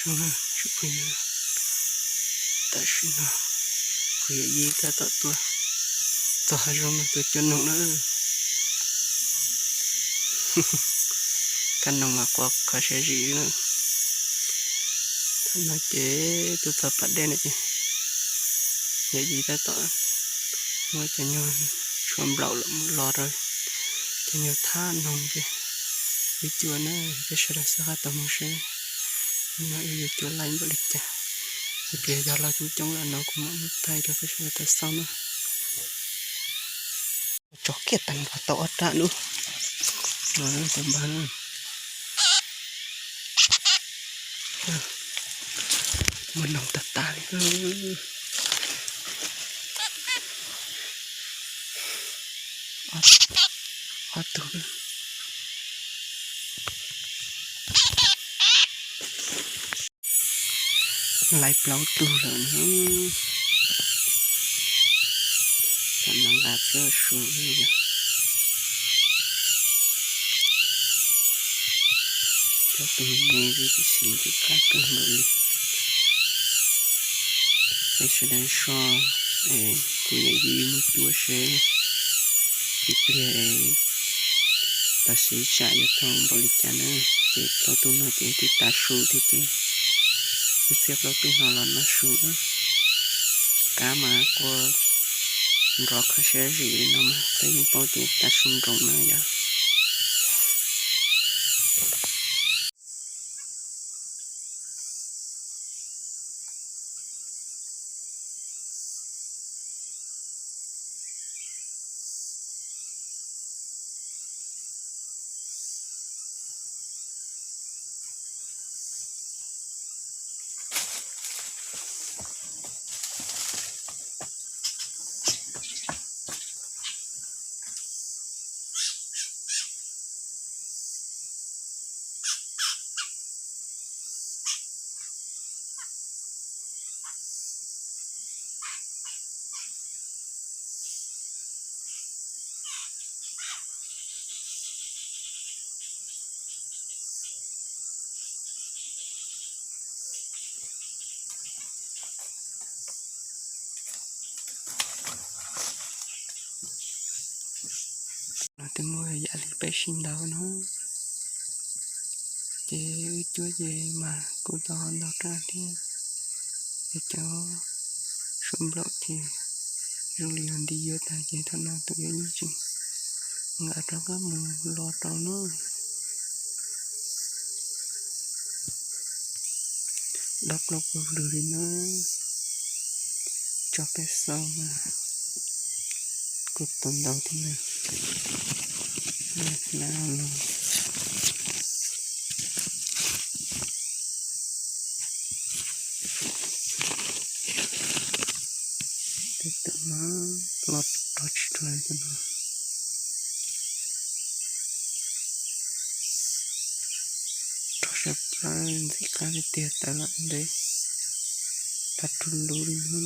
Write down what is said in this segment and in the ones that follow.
Tsoom phooj ywg, tam sim no kuv yawm yij tab tom tuaj txog hav zoov no tuaj cuab noog na. Kab noog mas quaj kho siab zim na. Thaum no ces tuaj txog pas dej no ces yawm yij tab tom muab cov nyuag tshuaj nplaum los rau cov nyuag thab noog ces wb cuab na. Peb sawv daws xub qab tau mus seb no wb yuav cuab laib npaum li cas. Ib pliag yog los coob coob lawm no kuv mam muab thaij rau peb sawv daws tau xauj na. Tso kiag tag nrho tau ob rab lub no tau npag na. Muaj noog tag tas li. Ob tug. Laib plaub tug lawm na. Tam no nqa txoj su na yom. Plaub tug me me xwb tiam sis ntxim qab kawg nkaus li. Peb sawv daws so es kuv yawm yij mus cuab seb ib pliag es los siv tsam yuav tau npaum li cas na. Ces plaub tug no ces twb tav su thiab ces wb txhiab plaub tug no los noj su na. Kab mas quaj nrov kho siab zim li no mas peb yeej paub tias tav su nroos na yom. No twb muaj yam li peb sib ntaus no, ces wb cuab ces mas kuj tau ntau raj thiab. Es cov suab nplaum ces zoo li yog nti yuav tag ces thaum no tus yawm yij tseem nqa rov qab mus lo rau na. Dob plaub pawg lug li na. Tso peb xauj mas kuj tau ntau thiab na. Hnab no, tus twm no los rog tsis rog li tus no. Rog sab plaws ntxim qab li tiag, tawv lawm ntev, tag rug lub li no.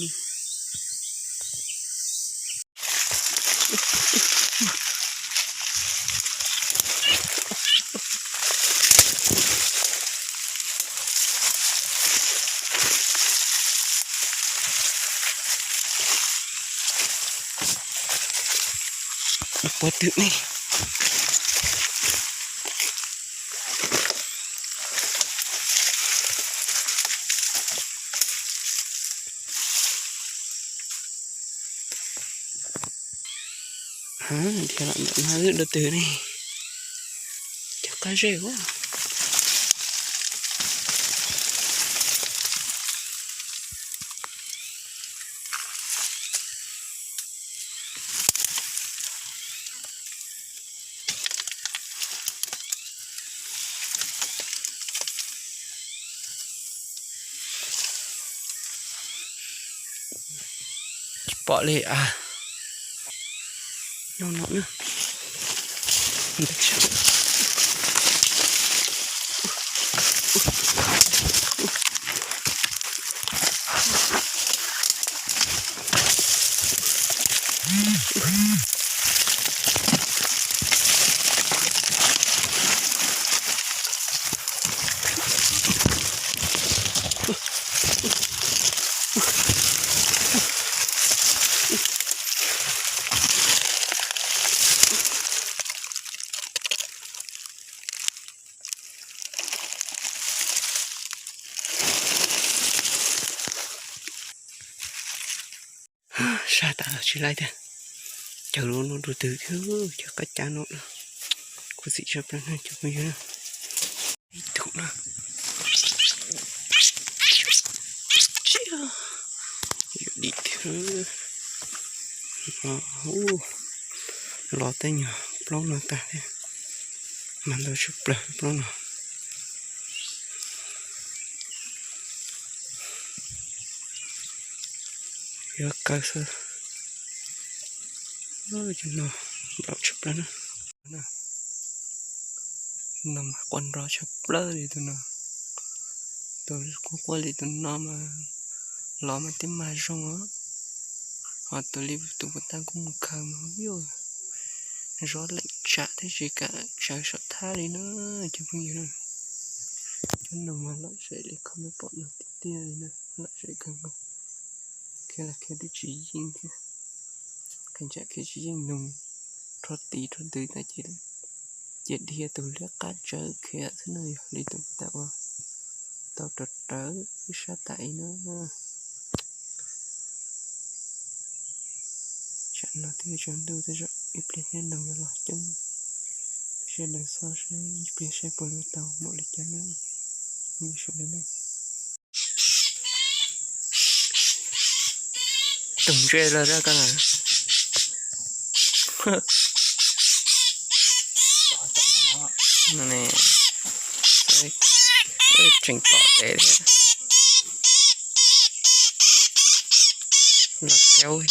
Puas twm ne. Dhia los ntawm no wb dua twg ne? Cov qab zeb ua. Tsis pom li as. Nyob no na. Sab tas los tsis laib tiag. Cawv lub no rau twg thiab, cawv qab cab no. Khuv xim tshaj plaws na cov phooj ywg na. Ib tug na. Yuav dim thiab. Los tej nyuag plaub no tag thiab. Mas ntau tshaj plaws plaub no. Yuav kaw xwb. Cov no nplaum tshaj plaws na. No mas quaj nrov tshaj plaws li tus no. Tus quaj quaj li tus no mas los mas tib mag zoo os. Ho tus li tus puas tag kuj mus khaws mas yus zov leem tsam thiab tsis kam tsawv saum thab li na cov phooj ywg na. Cov no mas lom zem li qhov nej pom no tiag tiag li na, lom zem kawg nkaus. Khiav los khiav twb tsis yeej thiab, khiav ntsam khiav tsis yeej nug, rho tis rho ntws tas ces cia dhia tus liab qab tsawv khiav xwb na. Yog li tus puas tag ua tau rau rawv sab tas ib na. Tsam no twb yuav tsaus ntuj tej zaum ib pliag thiab noog yuav los coob. Sawv daws xauj saib ib pliag saib puas yuav tau npaum li cas na. Sawv daws na. Tug ntse lawm koj na. Tseem tom dev thiab. Los kiaub.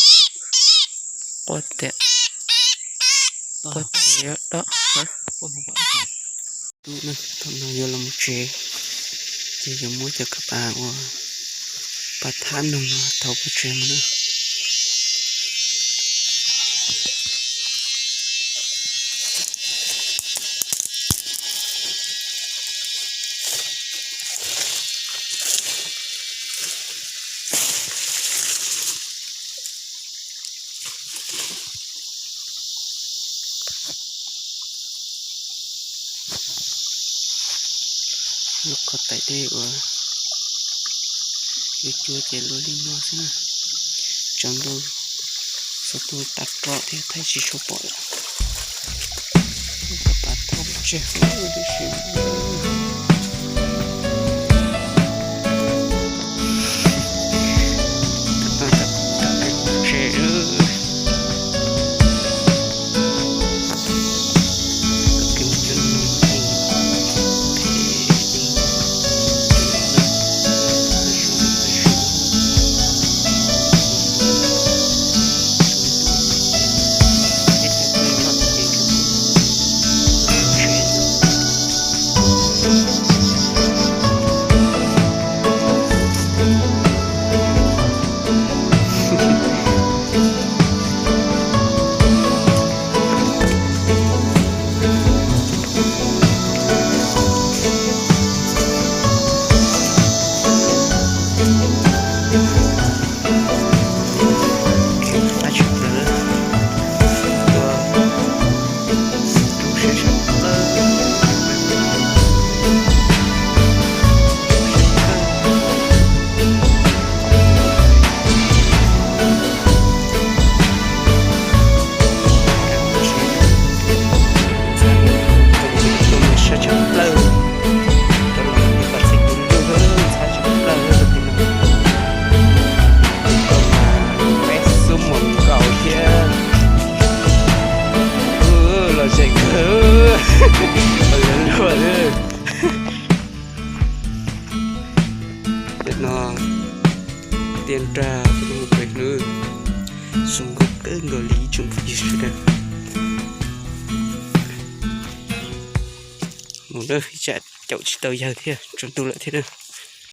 Quaj tiag. Quaj tiag yuav dob. Thaum no yuav los mus tsev, ces yuav muab cov kab pas uas pas thab noog no thauv pov tseg mus na. Lub qhov tais dej uas yuav cuab ces luaj li no xwb na. Tsaus ntuj xov tooj tag rov thiab thaij tsis tshua pom lawm. Pas thab tseg huv tib si. Los zeem kawg, luag luag. Nim no tiaj nrag peb mus pem hnub, zoo nkauj kawg nkaus li ib tsoom phooj ywg sawv daws. Mus na, ib tsam caum tsis tau yawg thiab, tsaus ntuj lawm thiab na.